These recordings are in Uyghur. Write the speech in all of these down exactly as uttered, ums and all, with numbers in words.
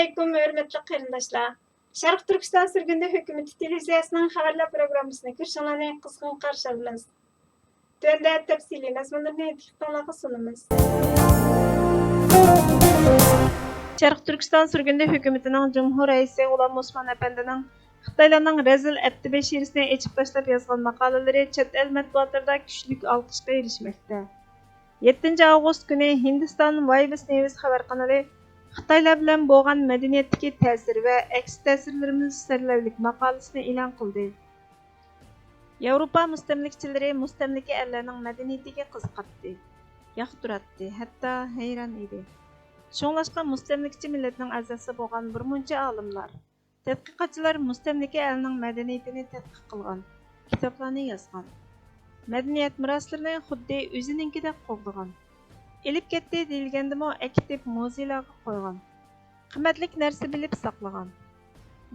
ئەلەيكۇم، ھۆرمەتلىك قېرىنداشلار! شەرقىي تۈركىستان سۈرگۈندە ھۆكۈمىتى تېلېۋىزىيەسىنىڭ خەۋەرلەر پروگراممىسىنى كۆرۈشۈڭلارنى قىزغىن قارشى ئالىمىز. تۆۋەندە تەپسىلىي مەزمۇنلىرىنى دىققىتىڭلارغا سۇنىمىز. شەرقىي تۈركىستان سۈرگۈندە ھۆكۈمىتىنىڭ جۇمھۇر رەئىسى غۇلام ئوسمان ئەپەندىنىڭ خىتايلارنىڭ رەزىل ئەتتىبە شىرىسىنى ئېچىپ تاشلاپ يازغان ماقالىلىرى چەت ئەل مەتبۇئاتلىرىدا كۈچلۈك ئالقىشقا ئېرىشمەكتە. يەتتىنچى ئاۋغۇست كۈنى ھىندىستان ۋايۋىس نېۋىس خەۋەر قانىلى خىتايلار بىلەن بولغان مەدەنىيەتتىكى تەسىر ۋە ئەكس تەسىرلىرىمىز سەرلەۋھىلىك ماقالىسىنى ئېلان قىلدى. ياۋروپا مۇستەملىكىچىلىرى مۇستەملىكە ئەللەرنىڭ مەدەنىيىتىگە قىزىقاتتى، ياقتۇراتتى، ھەتتا ھەيران ئىدى. شۇڭلاشقا مۇستەملىكىچى مىللەتنىڭ ئەزاسى بولغان بىرمۇنچە ئالىملار، تەتقىقاتچىلار مۇستەملىكە ئەلنىڭ مەدەنىيىتىنى تەتقىق قىلغان، كىتابلارنى يازغان. مەدەنىيەت مىراسلىرىنى خۇددى ئۆزىنىڭكىدەك قوغدىغان. ئېلىپ كەتتى دېيىلگەندىمۇ ئەكېتىپ مۇزېيلارغا قويغان. قىممەتلىك نەرسە بىلىپ ساقلىغان.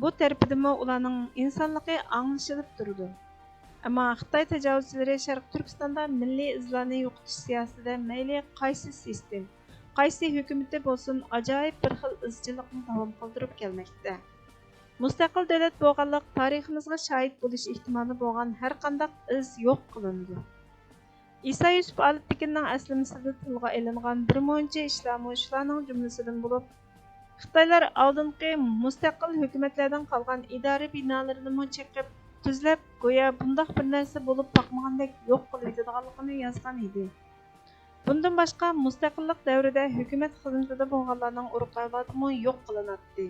بۇ تەرىپىدىنمۇ ئۇلارنىڭ ئىنسانلىقى ئاڭلىشىلىپ تۇرىدۇ. ئەمما خىتاي تاجاۋۇزچىلىرى شەرقىي تۈركىستاندا مىللىي ئىزلارنى يوقىتىش سىياسىتىدە مەيلى قايسى سىستېم، قايسى ھۆكۈمىتى بولسۇن، ئاجايىپ بىر خىل ئىزچىللىقنى داۋام قىلدۇرۇپ كەلمەكتە. مۇستەقىل دۆلەت بولغانلىق تارىخىمىزغا شاھىت بولۇش ئېھتىمالى بولغان ھەرقانداق ئىز يوق قىلىنىدۇ. ئىسا يۈسۈپ ئالپتېكىننىڭ ئەسلىمىسىدە تىلغا ئېلىنغان بىر مۇنچە ئىشلارمۇ شۇلارنىڭ جۈملىسىدىن بولۇپ، خىتايلار ئالدىنقى مۇستەقىل ھۆكۈمەتلەردىن قالغان ئىدارە بىنالىرىنىمۇ چېقىپ، تۈزلەپ، گويا بۇنداق بىر نەرسە بولۇپ باقمىغاندەك يوق قىلىۋېتىدىغانلىقىنى يازغان ئىدى. بۇندىن باشقا، مۇستەقىللىق دەۋرىدە ھۆكۈمەت خىزمىتىدە بولغانلارنىڭ ئۇرۇق-ئەۋلادىمۇ يوق قىلىناتتى.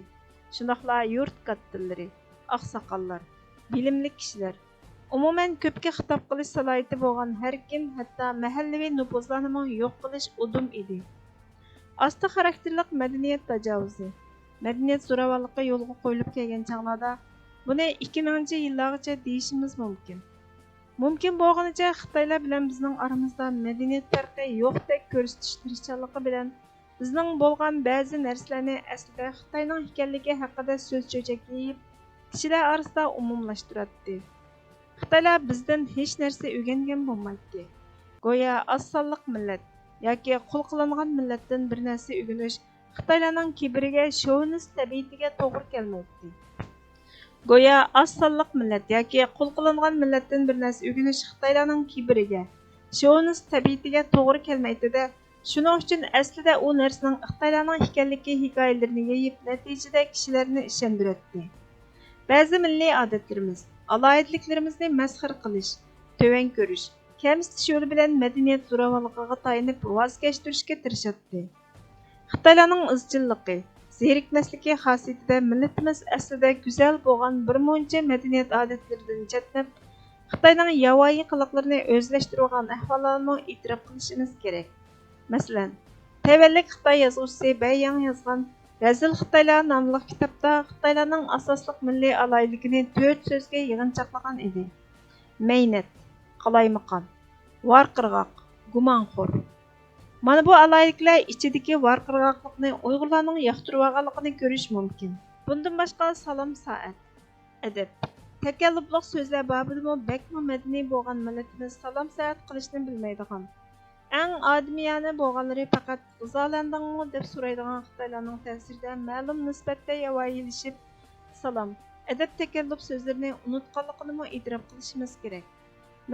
شۇنداقلا يۇرت كاتتىلىرى، ئاقساقاللار، بىلىملىك كىشىلەر، ئومۇمەن، كۆپكە خىتاب قىلىش سالاھىيىتى بولغان ھەركىم، ھەتتا مەھەللىۋى نوپۇزلارنىمۇ يوق قىلىش ئۇدۇم ئىدى. ئاستا خاراكتېرلىق مەدەنىيەت تاجاۋۇزى، مەدەنىيەت زوراۋانلىقى يولغا قويۇلۇپ كەلگەن چاغلاردا، بۇنى ئىككى مىڭىنچى يىللارغىچە دېيىشىمىز مۇمكىن. مۇمكىن بولغىنىچە خىتايلار بىلەن بىزنىڭ ئارىمىزدا مەدەنىيەت پەرقى يوقتەك كۆرسىتىش تىرىشچانلىقى بىلەن بىزنىڭ بولغان بەزى نەرسىلەرنى ئەسلىدە خىتاينىڭ ئىكەنلىكى ھەققىدە سۆز چۆچەك يېيىپ، كىشىلەر ئارىسىدا ئومۇملاشتۇراتتى. خىتايلار بىزدىن ھېچ نەرسە ئۆگەنگەن بولمايتتى. گويا ئاز سانلىق مىللەت ياكى قۇل قىلىنغان مىللەتتىن بىر نەرسە ئۆگىنىش خىتايلارنىڭ كىبىرىگە، شوۋىنىست تەبىئىتىگە توغرا كەلمەيتتى. گويا ئاز سانلىق مىللەت ياكى قۇل قىلىنغان مىللەتتىن بىر نەرسە ئۆگىنىش خىتايلارنىڭ كىبىرىگە، شوۋىنىست تەبىئىتىگە توغرا كەلمەيتتى-دە، شۇنىڭ ئۈچۈن ئەسلىدە ئۇ نەرسىنىڭ خىتايلارنىڭ ئىكەنلىكى ھېكايىلىرىنى يېيىپ، نەتىجىدە كىشىلەرنى ئىشەندۈرەتتى. بەزى مىللىي ئادەتلىرىمىز، ئالاھىدىلىكلىرىمىزنى مەسخىرە قىلىش، تۆۋەن كۆرۈش، كەمسىتىش يولى بىلەن مەدەنىيەت زوراۋانلىقىغا تايىنىپ ۋاز كەچتۈرۈشكە تىرىشاتتى. خىتايلارنىڭ ئىزچىللىقى، زېرىكمەسلىكى خاسىيىتىدە مىللىتىمىز ئەسلىدە گۈزەل بولغان بىر مۇنچە مەدەنىيەت ئادەتلىرىدىن چەتنەپ، خىتاينىڭ ياۋايى قىلىقلىرىنى ئۆزلەشتۈرۈۋالغان ئەھۋاللارنىمۇ ئېتىراپ قىلىشىمىز كېرەك. مەسىلەن، تەيۋەنلىك خىتاي يازغۇچىسى بەي ياڭ يازغان رەزىل خىتايلار ناملىق كىتابتا خىتايلارنىڭ ئاساسلىق مىللىي ئالاھىدىلىكىنى تۆت سۆزگە يىغىنچاقلىغان ئىدى. مەينەت، قالايمىقان، ۋارقىرىغاق، گۇمانخور. مانا بۇ ئالاھىدىلىكلەر ئىچىدىكى ۋارقىرىغاقلىقنى ئۇيغۇرلارنىڭ ياقتۇرۇۋالغانلىقىنى كۆرۈش مۇمكىن. بۇندىن باشقا سالام سائەت، ئەدەپ، تەكەللۇپلۇق سۆزلەر بابىدىمۇ بەكمۇ مەدەنىي بولغان مىللىتىمىز سالام سائەت قىلىشنى بىلمەيدىغان، ئەڭ ئادىمىيانە بولغانلىرى پەقەت غىزالاندىڭمۇ دەپ سورايدىغان خىتايلارنىڭ تەسىرىدە مەلۇم نىسبەتتە ياۋايىلىشىپ، سالام، ئەدەپ، تەكەللۇپ سۆزلىرىنى ئۇنتقانلىقىنىمۇ ئېتىراپ قىلىشىمىز كېرەك.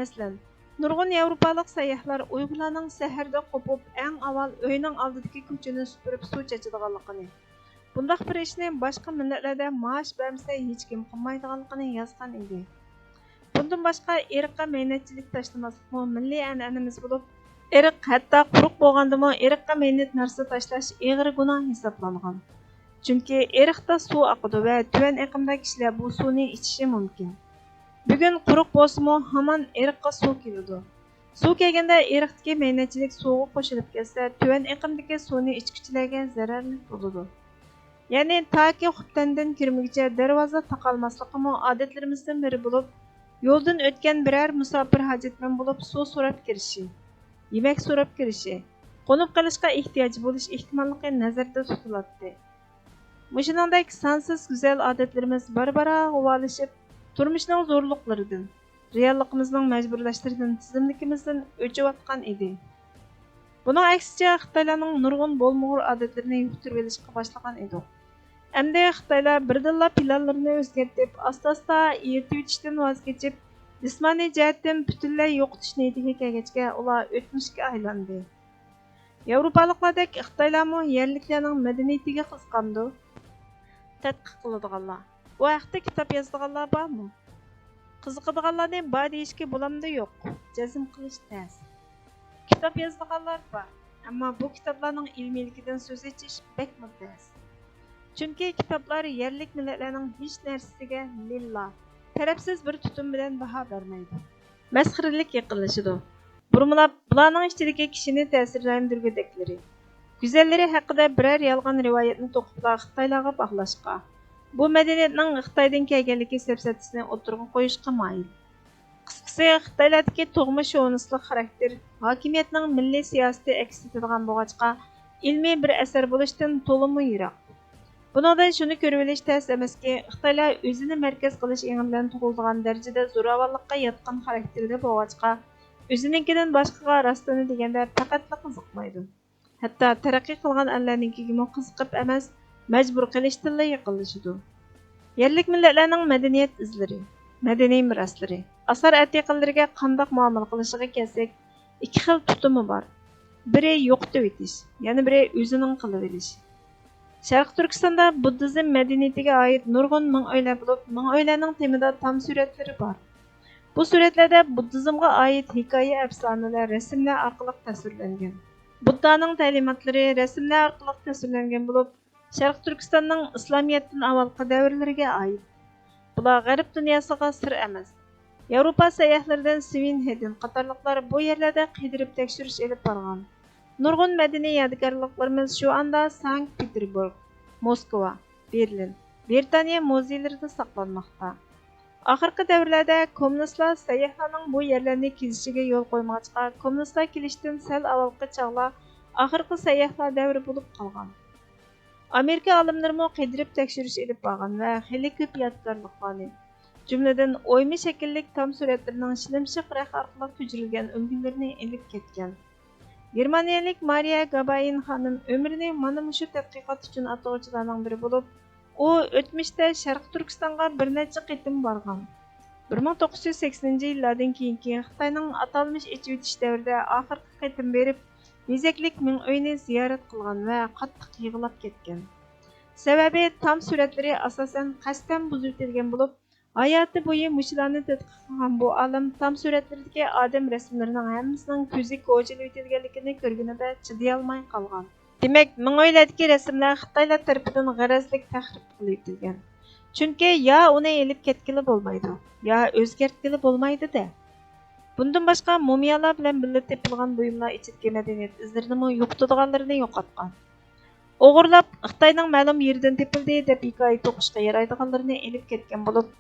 مەسىلەن، نۇرغۇن ياۋروپالىق سەيياھلار ئۇيغۇرلارنىڭ سەھەردە قوپۇپ، ئەڭ ئاۋۋال ئۆينىڭ ئالدىدىكى كوچىنى سۈپۈرۈپ سۇ چاچىدىغانلىقىنى، بۇنداق بىر ئىشنى باشقا مىللەتلەردە مائاش بەرمىسە ھېچكىم قىلمايدىغانلىقىنى يازغان ئىدى. بۇندىن باشقا، ئىرققا مەينەتچىلىك تاشلىماسلىقمۇ مىللىي ئەنئەنىمىز بولۇپ، ئىرق ھەتتا قۇرۇق بولغاندىمۇ ئىرققا مەينەت نەرسە تاشلاش ئېغىر گۇناھ ھېسابلانغان. چۈنكى ئىرقتا سۇ ئاقىدۇ ۋە تۆۋەن ئېقىمدا كىشىلەر بۇ سۇنى ئىچىشى مۇمكىن. بۈگۈن قۇرۇق بولسىمۇ، ھامان ئېرىققا سۇ كېلىدۇ. سۇ كەلگەندە ئېرىقتىكى مەينەتچىلىك سۇغا قوشۇلۇپ كەتسە، تۆۋەن ئېقىمدىكى سۇنى ئىچكۈچىلەرگە زەرەرلىك بولىدۇ. يەنى تاكى خۇپتەندىن كىرمىگۈچە دەرۋازا تاقالماسلىقىمۇ ئادەتلىرىمىزدىن بىرى بولۇپ، يولدىن ئۆتكەن بىرەر مۇساپىر ھاجەتمەن بولۇپ سۇ سوراپ كىرىشى، يېمەك سوراپ كىرىشى، قونۇپ قېلىشقا ئېھتىياجى بولۇش ئېھتىماللىقى نەزەردە تۇتۇلاتتى. مۇشۇنىڭدەك سانسىز گۈزەل ئادەتلىرىمىز بارا-بارا غۇۋالىشىپ، تۇرمۇشنىڭ زورلۇقلىرىدىن، رېئاللىقىمىزنىڭ مەجبۇرلاشلىرىدىن تىزىملىكىمىزدىن ئۆچۈۋاتقان ئىدى. بۇنىڭ ئەكسىچە، خىتايلارنىڭ نۇرغۇن بولمىغۇر ئادەتلىرىنى يۇقتۇرۇۋېلىشقا باشلىغان ئىدۇق. ئەمدى خىتايلار بىردىنلا پىلانلىرىنى ئۆزگەرتىپ، ئاستا-ئاستا ئېرىتىۋېتىشتىن ۋاز كېچىپ، جىسمانىي جەھەتتىن پۈتۈنلەي يوقىتىش نىيىتىگە كەلگەچكە، ئۇلار ئۆتمۈشكە ئايلاندى. ياۋروپالىقلاردەك خىتايلارمۇ يەرلىكلەرنىڭ مەدەنىيىتىگە قىزىقامدۇ؟ تەتقىق قىلىدىغانلار، بۇ ھەقتە كىتاب يازىدىغانلار بارمۇ؟ قىزىقىدىغانلارنى بار دېيىشكە بولامدۇ يوق؟ جەزم قىلىش تەس. كىتاب يازىدىغانلار بار، ئەمما بۇ كىتابلارنىڭ ئىلمىيلىكىدىن سۆز ئېچىش بەكمۇ تەس. چۈنكى كىتابلار يەرلىك مىللەتلەرنىڭ ھېچ نەرسىسىگە لىللا، تەرەپسىز بىر تۇتۇم بىلەن باھا بەرمەيدۇ. مەسخىرىلىك يېقىنلىشىدۇ. بۇرمىلاپ، بۇلارنىڭ ئىچىدىكى كىشىنى تەسىرلەندۈرگۈدەكلىرى، گۈزەللىرى ھەققىدە بىرەر يالغان رىۋايەتنى توقۇپلا خىتايلارغا باغلاشقا، بۇ مەدەنىيەتنىڭ خىتايدىن كەلگەنلىكى سەپسەتىسىنى ئوتتۇرىغا قويۇشقا مايىل. قىسقىسى، خىتايلاردىكى تۇغما شوۋىنىستلىق خاراكتېر ھاكىمىيەتنىڭ مىللىي سىياسىتى ئەكس ئېتىدىغان بولغاچقا، ئىلمىي بىر ئەسەر بولۇشتىن تولىمۇ يىراق. بۇنىڭدىن شۇنى كۆرۈۋېلىش تەس ئەمەسكى، خىتايلار ئۆزىنى مەركەز قىلىش ئېڭى بىلەن تۇغۇلىدىغان دەرىجىدە زوراۋانلىققا ياتقان خاراكتېردە بولغاچقا، ئۆزىنىڭكىدىن باشقىغا راستىنى دېگەندە پەقەتلا قىزىقمايدۇ. ھەتتا تەرەققىي قىلغان ئەللەرنىڭكىگىمۇ قىزىقىپ ئەمەس، مەجبۇر قىلىشتىنلا يېقىنلىشىدۇ. يەرلىك مىللەتلەرنىڭ مەدەنىيەت ئىزلىرى، مەدەنىي مىراسلىرى، ئاسار ئەتىقىلىرىگە قانداق مۇئامىلە قىلىشىغا كەلسەك، ئىككى خىل تۇتۇمى بار. بىرى يوقىتىۋېتىش، يەنە بىرى ئۆزىنىڭ قىلىۋېلىش. شەرقىي تۈركىستاندا بۇددىزم مەدەنىيىتىگە ئائىت نۇرغۇن مىڭ ئۆيلەر بولۇپ، مىڭ ئۆيلەرنىڭ تېمىدا تام سۈرەتلىرى بار. بۇ سۈرەتلەردە بۇددىزمغا ئائىت ھېكايە، ئەپسانىلەر رەسىملەر ئارقىلىق تەسۋىرلەنگەن. بۇددانىڭ تەلىماتلىرى رەسىملەر ئارقىلىق تەسۋىرلەنگەن بولۇپ، شەرقىي تۈركىستاننىڭ ئىسلامىيەتتىن ئاۋۋالقى دەۋرلىرىگە ئائىت. بۇلار غەرب دۇنياسىغا سىر ئەمەس. ياۋروپا سەيياھلىرىدىن سۋېن ھېدېن قاتارلىقلار بۇ يەرلەردە قىدىرىپ تەكشۈرۈش ئېلىپ بارغان. نۇرغۇن مەدەنىي يادىكارلىقلىرىمىز شۇ ئاندا سانكت پېتېربۇرگ، موسكۋا، بېرلىن، بىرىتانىيە مۇزېيلىرىدا ساقلانماقتا. ئاخىرقى دەۋرلەردە كوممۇنىستلار سەيياھلارنىڭ بۇ يەرلەرنى كېزىشىگە يول قويمىغاچقا، كوممۇنىستلار كېلىشتىن سەل ئاۋۋالقى چاغلار ئاخىرقى سەيياھلار دەۋرى بولۇپ قالغان. ئامېرىكا ئالىملىرىمۇ قىدىرىپ تەكشۈرۈش ئېلىپ بارغان ۋە خېلى كۆپ يادىكارلىقلارنى، جۈملىدىن ئويما شەكىللىك تام سۈرەتلىرىنىڭ شىلىمشىق رەخ ئارقىلىق كۆچۈرۈلگەن ئۈلگىلىرىنى ئېلىپ كەتكەن. گېرمانىيەلىك مارىيە گابايىن خانىم ئۆمرىنى مانا مۇشۇ تەتقىقات ئۈچۈن ئاتىغۇچىلارنىڭ بىرى بولۇپ، ئۇ ئۆتمۈشتە شەرقىي تۈركىستانغا بىر نەچچە قېتىم بارغان. بىر مىڭ توققۇز يۈز سەكسىنىنچى يىللاردىن كېيىنكى خىتاينىڭ ئاتالمىش ئېچىۋېتىش دەۋرىدە ئاخىرقى قېتىم بېرىپ، بېزەكلىك مىڭ ئۆينى زىيارەت قىلغان ۋە قاتتىق يىغلاپ كەتكەن. سەۋەبى، تام سۈرەتلىرى ئاساسەن قەستەن بۇزۇۋېتىلگەن بولۇپ، ھاياتى بويى مۇشۇلارنى تەتقىق قىلغان بۇ ئالىم تام سۈرەتلىرىدىكى ئادەم رەسىملىرىنىڭ ھەممىسىنىڭ كۆزى كوجىلىۋېتىلگەنلىكىنى كۆرگىنىدە چىدىيالماي قالغان. دېمەك، مىڭ ئۆيلەردىكى رەسىملەر خىتايلار تەرىپىدىن غەرەزلىك تەخرىپ قىلىۋېتىلگەن. چۈنكى يا ئۇنى ئېلىپ كەتكىلى بولمايدۇ، يا ئۆزگەرتكىلى بولمايدۇ-دە. بۇندىن باشقا، مۇمىيالار بىلەن بىللە تېپىلغان بۇيۇملار ئىچىدىكى مەدەنىيەت ئىزلىرىنىمۇ يوقىتىدىغانلىرىنى يوقاتقان. ئوغرىلاپ، خىتاينىڭ مەلۇم يېرىدىن تېپىلدى دەپ ھېكايە توقۇشقا يارايدىغانلىرىنى ئېلىپ كەتكەن بولۇپ،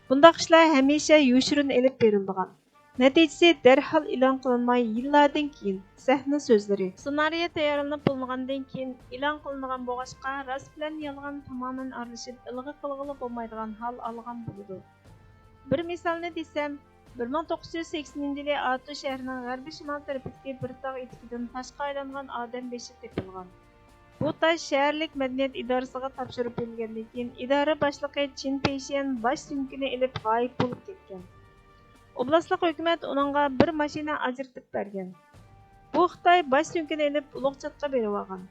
بۇنداق ئىشلار ھەمىشە يوشۇرۇن ئېلىپ بېرىلىدىغان، نەتىجىسى دەرھال ئېلان قىلىنماي، يىللاردىن كېيىن، سەھنە سۆزلىرى، سېنارىيە تەييارلىنىپ بولمىغاندىن كېيىن ئېلان قىلىنىدىغان بولغاچقا، راست بىلەن يالغان تامامەن ئارىلىشىپ، ئىلغا قىلغىلى بولمايدىغان ھال ئالغان بولىدۇ. بىر مىسالنى دېسەم، بىر مىڭ توققۇز يۈز سەكسىنىنچى يىلى ئاتۇ شەھىرىنىڭ غەربىي شىمال تەرىپىدىكى بىر تاغ ئېتىكىدىن تاشقا ئايلانغان ئادەم بېشى تېپىلغان. بۇ تاش شەھەرلىك مەدەنىيەت ئىدارىسىغا تاپشۇرۇپ بېرىلگەندىن كېيىن، ئىدارە باشلىقى چىن پېيشيەن باش سۆڭىكىنى ئېلىپ غايىب بولۇپ كەتكەن. ئوبلاستلىق ھۆكۈمەت ئۇنىڭغا بىر ماشىنا ئاجرىتىپ بەرگەن. بۇ خىتاي باش سۆڭىكىنى ئېلىپ ئۇلۇغچاتقا بېرىۋالغان.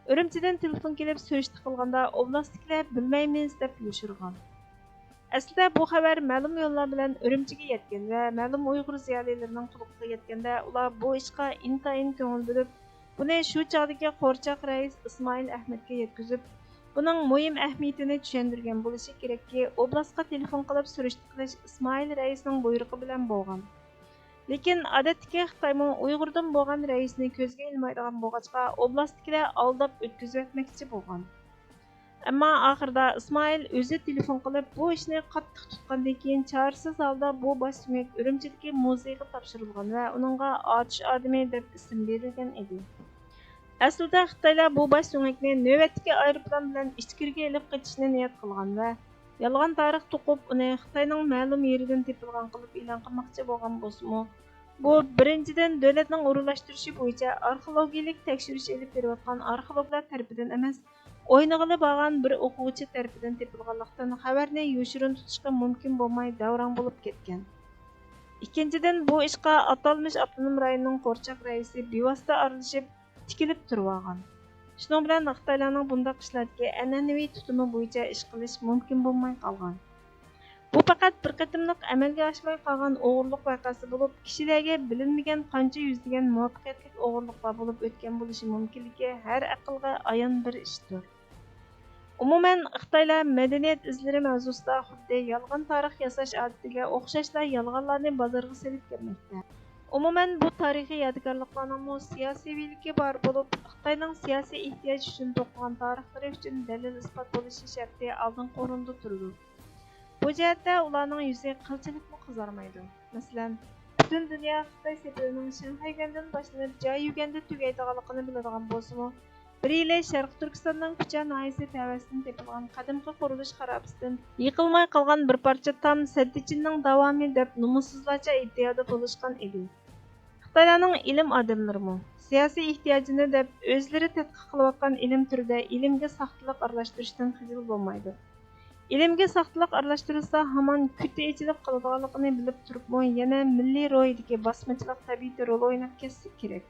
ئۈرۈمچىدىن تېلېفون كېلىپ سۈرۈشتە قىلغاندا، ئوبلاستتىكىلەر بىلمەيمىز دەپ يوشۇرغان. ئەسلىدە بۇ خەۋەر مەلۇم يوللار بىلەن ئۈرۈمچىگە يەتكەن ۋە مەلۇم ئۇيغۇر زىيالىيلىرىنىڭ قۇلىقىغا يەتكەندە، ئۇلار بۇ ئىشقا ئىنتايىن كۆڭۈل بۆلۈپ، بۇنى شۇ چاغدىكى قورچاق رەئىس ئىسمائىل ئەھمەتكە يەتكۈزۈپ، بۇنىڭ مۇھىم ئەھمىيىتىنى چۈشەندۈرگەن بولۇشى كېرەككى، ئوبلاستقا تېلېفون قىلىپ سۈرۈشتە قىلىش ئىسمائىل رەئىسنىڭ بۇيرۇقى بىلەن بولغان. لېكىن ئادەتتىكى خىتايمۇ ئۇيغۇردىن بولغان رەئىسنى كۆزگە ئىلمايدىغان بولغاچقا، ئوبلاستتىكىلەر ئالداپ ئۆتكۈزۈۋەتمەكچى بولغان. ئەمما ئاخىرىدا ئىسمائىل ئۆزى تېلېفون قىلىپ، بۇ ئىشنى قاتتىق تۇتقاندىن كېيىن، چارىسىز ھالدا بۇ باش سۆڭەك ئۈرۈمچىدىكى مۇزېيغا تاپشۇرۇلغان ۋە ئۇنىڭغا ئاتۇش ئادىمى دەپ ئىسىم بېرىلگەن ئىدى. ئەسلىدە خىتايلار بۇ باش سۆڭەكنى نۆۋەتتىكى ئايروپىلان بىلەن ئىچكىرىگە ئېلىپ قېچىشنى نىيەت قىلغان ۋە يالغان تارىخ توقۇپ، ئۇنى خىتاينىڭ مەلۇم يېرىدىن تېپىلغان قىلىپ ئېلان قىلماقچى بولغان بولسىمۇ، بۇ، بىرىنچىدىن، دۆلەتنىڭ ئورۇنلاشتۇرۇشى بويىچە ئارخېئولوگىيىلىك تەكشۈرۈش ئېلىپ بېرىۋاتقان ئارخېئولوگلار تەرىپىدىن ئەمەس، ئوينىغىلى بارغان بىر ئوقۇغۇچى تەرىپىدىن تېپىلغانلىقتىن، خەۋەرنى يوشۇرۇن تۇتۇشقا مۇمكىن بولماي، داۋراڭ بولۇپ كەتكەن. ئىككىنچىدىن، بۇ ئىشقا ئاتالمىش ئاپتونوم رايوننىڭ قورچاق رەئىسى بىۋاسىتە ئارىلىشىپ، تىكىلىپ تۇرۇۋالغان. شۇنىڭ بىلەن خىتايلارنىڭ بۇنداق ئىشلاردىكى ئەنئەنىۋى تۇتۇمى بويىچە ئىش قىلىش مۇمكىن بولماي قالغان. بۇ پەقەت بىر قېتىملىق ئەمەلگە ئاشماي قالغان ئوغرىلىق ۋەقەسى بولۇپ، كىشىلەرگە بىلىنمىگەن قانچە يۈزلىگەن مۇۋەپپەقىيەتلىك ئوغرىلىقلار بولۇپ ئۆتكەن بولۇشى مۇمكىنلىكى ھەر ئەقىلگە ئايان بىر ئىشتۇر. ئومۇمەن، خىتايلار مەدەنىيەت ئىزلىرى مەۋزۇسىدا خۇددى يالغان تارىخ ياساش ئادىتىگە ئوخشاشلا يالغانلارنى بازارغا سېلىپ كەلمەكتە. ئومۇمەن، بۇ تارىخىي يادىكارلىقلارنىڭمۇ سىياسىيلىكى بار بولۇپ، خىتاينىڭ سىياسىي ئېھتىياج ئۈچۈن توقۇغان تارىخلىرى ئۈچۈن دەلىل-ئىسپات بولۇشى شەرتى ئالدىنقى ئورۇندا تۇرىدۇ. بۇ جەھەتتە ئۇلارنىڭ يۈزى قىلچىلىكمۇ قىزارمايدۇ. مەسىلەن، پۈتۈن دۇنيا خىتاي سېپىلىنىڭ شەنخەيگەندىن باشلىنىپ جاييۈگەندە تۈگەيدىغانلىقىنى بىلىدىغان بولسىمۇ، بىر يىلى شەرقىي تۈركىستاننىڭ كۇچا ناھىيەسى تەۋەسىدىن تېپىلغان قەدىمكى قۇرۇلۇش خارابىسىدىن يىقىلماي قالغان بىر پارچە تام سەددىچىننىڭ داۋامى دەپ نومۇسسىزلارچە ئىدىيەدە بولۇشقان ئىدى. خىتايلارنىڭ ئىلىم ئادەملىرىمۇ سىياسىي ئېھتىياجىنى دەپ ئۆزلىرى تەتقىق قىلىۋاتقان ئىلىم تۈرىدە ئىلىمگە ساختىلىق ئارىلاشتۇرۇشتىن خىجىل بولمايدۇ. ئىلىمگە ساختىلىق ئارىلاشتۇرۇلسا، ھامان كۆتى ئېچىلىپ قالىدىغانلىقىنى بىلىپ تۇرۇپمۇ، يەنە مىللىي روھىدىكى باسمىچىلىق تەبىئىتى رول ئويناپ كەتسە كېرەك.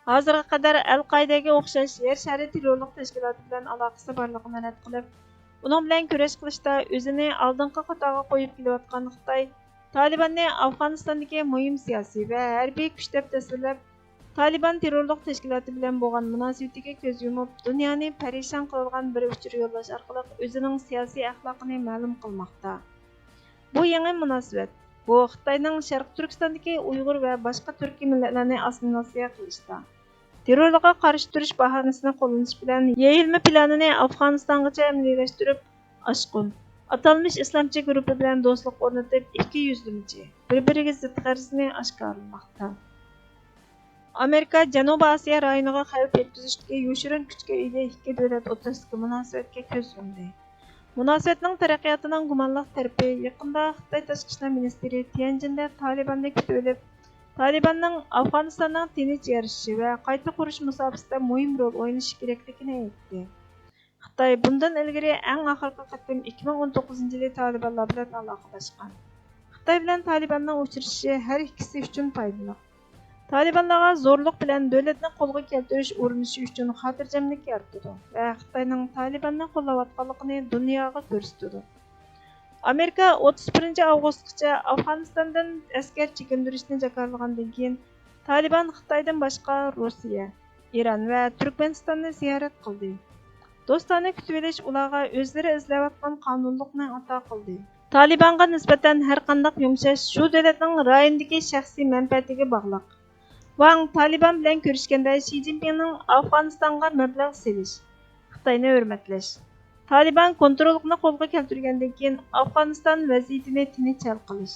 ھازىرغا قەدەر ئەل قائىدەگە ئوخشاش يەر شارى تېررورلۇق تەشكىلاتى بىلەن ئالاقىسى بارلىقىنى رەت قىلىپ، ئۇنىڭ بىلەن كۈرەش قىلىشتا ئۆزىنى ئالدىنقى قاتارغا قويۇپ كېلىۋاتقان خىتاي، تالىباننى ئافغانىستاندىكى مۇھىم سىياسىي ۋە ھەربىي كۈچ دەپ تەسۋىرلەپ، تالىبان تېررورلۇق تەشكىلاتى بىلەن بولغان مۇناسىۋىتىگە كۆز يۇمۇپ، دۇنيانى پەرىشان قىلىدىغان بىر ئۇچۇر يوللاش ئارقىلىق ئۆزىنىڭ سىياسىي ئەخلاقىنى مەلۇم قىلماقتا. بۇ يېڭى مۇناسىۋەت. بۇ خىتاينىڭ شەرقىي تۈركىستاندىكى ئۇيغۇر ۋە باشقا تۈركىي مىللەتلەرنى ئاسسىمىلياتسىيە قىلىشتا، تېررورلۇققا قارشى تۇرۇش باھانىسىنى قوللىنىش بىلەن يېيىلما پىلانىنى ئافغانىستانغىچە ئەمەلىيلەشتۈرۈپ، ئاشقۇن، ئاتالمىش ئىسلامچى گۇرۇپپا بىلەن دوستلۇق ئورنىتىپ، ئىككى يۈزلىمىچى، بىر-بىرىگە زىت غەرىزىنى ئاشكارىلىماقتا. ئامېرىكا جەنۇبىي ئاسىيا رايونىغا خەۋپ يەتكۈزۈشتىكى يوشۇرۇن كۈچكە ئىگە ئىككى دۆلەت ئوتتۇرىسىدىكى مۇناسىۋەتكە كۆز يۇمدى. مۇناسىۋەتنىڭ تەرەققىياتىنىڭ گۇمانلىق تەرىپى، يېقىندا خىتاي تاشقى ئىشلار مىنىستىرى تيەنجىندە تالىباننى كۈتۈۋېلىپ، تالىباننىڭ ئافغانىستاننىڭ تىنچ يارىشىشى ۋە قايتا قۇرۇش مۇساپىسىدە مۇھىم رول ئوينىشى كېرەكلىكىنى ئېيتتى. خىتاي بۇندىن ئىلگىرى ئەڭ ئاخىرقى قېتىم ئىككى مىڭ ئون توققۇزىنچى يىلى تالىبانلار بىلەن ئالاقىلەشكەن. خىتاي بىلەن تالىباننىڭ ئۇچرىشىشى ھەر ئىككىسى ئۈچۈن پايدىلىق. تالىبانلارغا زورلۇق بىلەن دۆلەتنى قولغا كەلتۈرۈش ئۇرۇنۇشى ئۈچۈن خاتىرجەملىك يارىتىدۇ ۋە خىتاينىڭ تالىباننى قوللاۋاتقانلىقىنى دۇنياغا كۆرسىتىدۇ. ئامېرىكا ئوتتۇز بىرىنچى ئاۋغۇستقىچە ئافغانىستاندىن ئەسكەر چېكىندۈرۈشنى جاكارلىغاندىن كېيىن، تالىبان خىتايدىن باشقا روسىيە، ئىران ۋە تۈركمەنىستاننى زىيارەت قىلدى. دوستانە كۈتۈۋېلىش ئۇلارغا ئۆزلىرى ئىزدەۋاتقان قانۇنلۇقنى ئاتا قىلدى. تالىبانغا نىسبەتەن ھەرقانداق يۇمشاش شۇ دۆلەتنىڭ رايوندىكى شەخسىي مەنپەئەتىگە باغلىق. ۋاڭ تالىبان بىلەن كۆرۈشكەندە شى جىنپىڭنىڭ ئافغانىستانغا مەبلەغ سېلىش، خىتاينى ھۆرمەتلەش، تالىبان كونتروللۇقنى قولغا كەلتۈرگەندىن كېيىن ئافغانىستان ۋەزىيىتىنى تىنچ ھەل قىلىش،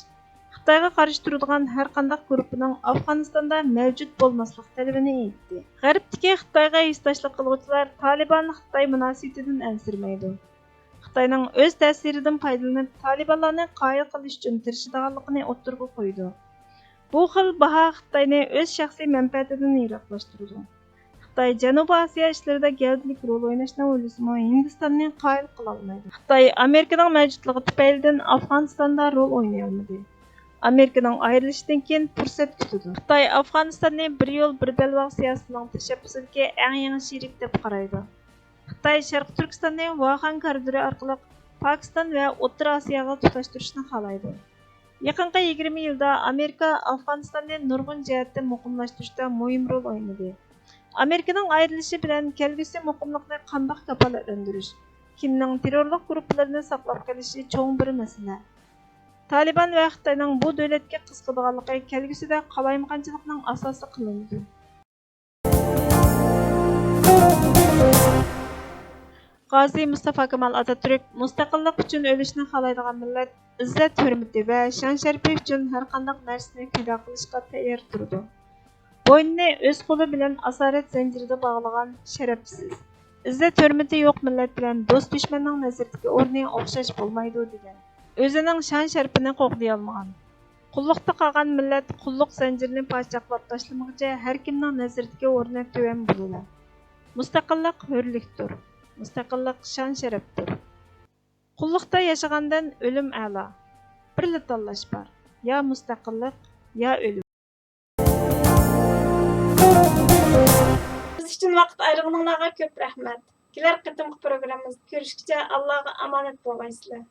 خىتايغا قارشى تۇرىدىغان ھەرقانداق گۇرۇپپىنىڭ ئافغانىستاندا مەۋجۇت بولماسلىق تەلىپىنى ئېيتتى. غەربتىكى خىتايغا ھېسداشلىق قىلغۇچىلار تالىبان خىتاي مۇناسىۋىتىدىن ئەنسىرىمەيدۇ. خىتاينىڭ ئۆز تەسىرىدىن پايدىلىنىپ، تالىبانلارنى قايىل قىلىش ئۈچۈن تىرىشىدىغانلىقىنى ئوتتۇرىغا قويىدۇ. بۇ خىل باھا خىتاينى ئۆز شەخسىي مەنپەئەتىدىن يىراقلاشتۇرىدۇ. خىتاي جەنۇبىي ئاسىيا ئىشلىرىدا گەۋدىلىك رول ئويناشنى ئويلىسىمۇ، ھىندىستاننى قايىل قىلالمايدۇ. خىتاي ئامېرىكىنىڭ مەۋجۇتلۇقى تۈپەيلىدىن ئافغانىستاندا رول ئوينىيالمىدى. ئامېرىكىنىڭ ئايرىلىشىدىن كېيىن پۇرسەت كۈتىدۇ. خىتاي ئافغانىستاننى بىر يول، بىر بەلباغ سىياسىتىنىڭ تەشەببۇسىدىكى ئەڭ يېڭى شېرىك دەپ قارايدۇ. خىتاي شەرقىي تۈركىستاننى ۋۇخەن كارىدورى ئارقىلىق پاكىستان ۋە ئوتتۇرا ئاسىياغا تۇتاشتۇرۇشنى خالايدۇ. يېقىنقى يىگىرمە يىلدا ئامېرىكا ئافغانىستاننى نۇرغۇن جەھەتتە مۇقىملاشتۇرۇشتا مۇھىم رول ئوينىدى. ئامېرىكىنىڭ ئايرىلىشى بىلەن كەلگۈسى مۇقىملىقنى قانداق كاپالەتلەندۈرۈش، كىمنىڭ تېررورلۇق گۇرۇپپىلىرىنى ساقلاپ قېلىشى چوڭ بىر مەسىلە. تالىبان ۋە خىتاينىڭ بۇ دۆلەتكە قىزىقىدىغانلىقى كەلگۈسىدە قالايمىقانچىلىقنىڭ ئاساسى قىلىنىدۇ. غازى مۇستافا كامال ئاتاتۈرك مۇستەقىللىق ئۈچۈن ئۆلۈشنى خالايدىغان مىللەت، ئىززەت ھۆرمىتى ۋە شان شەرىپى ئۈچۈن ھەرقانداق نەرسىنى پىدا قىلىشقا تەييار تۇرىدۇ. بوينىنى ئۆز قولى بىلەن ئاسارەت زەنجىرىدە باغلىغان شەرەپسىز، ئىززەت ھۆرمىتى يوق مىللەت بىلەن دوست دۈشمەننىڭ نەزىرىدىكى ئورنى ئوخشاش بولمايدۇ، دېگەن. ئۆزىنىڭ شان شەرىپىنى قوغدىيالمىغان، قۇللۇقتا قالغان مىللەت قۇللۇق زەنجىرىنى پاچاقلاپ تاشلىمىغۇچە ھەر كىمنىڭ نەزىرىدىكى ئورنى تۆۋەن بولىدۇ. مۇستەقىللىق ھۆرلۈكتۇر. مۇستەقىللىق شان-شەرەپتۇر. قۇللۇقتا ياشىغاندىن ئۆلۈم ئەلا. بىرلا تاللاش بار، يا مۇستەقىللىق، يا ئۆلۈم. بىز ئۈچۈن ۋاقىت ئايرىغىنىڭلارغا كۆپ رەھمەت. كېلەر قېتىمقى پروگراممىمىزدا كۆرۈشكىچە ئاللاغا ئامانەت بولغايسىلەر.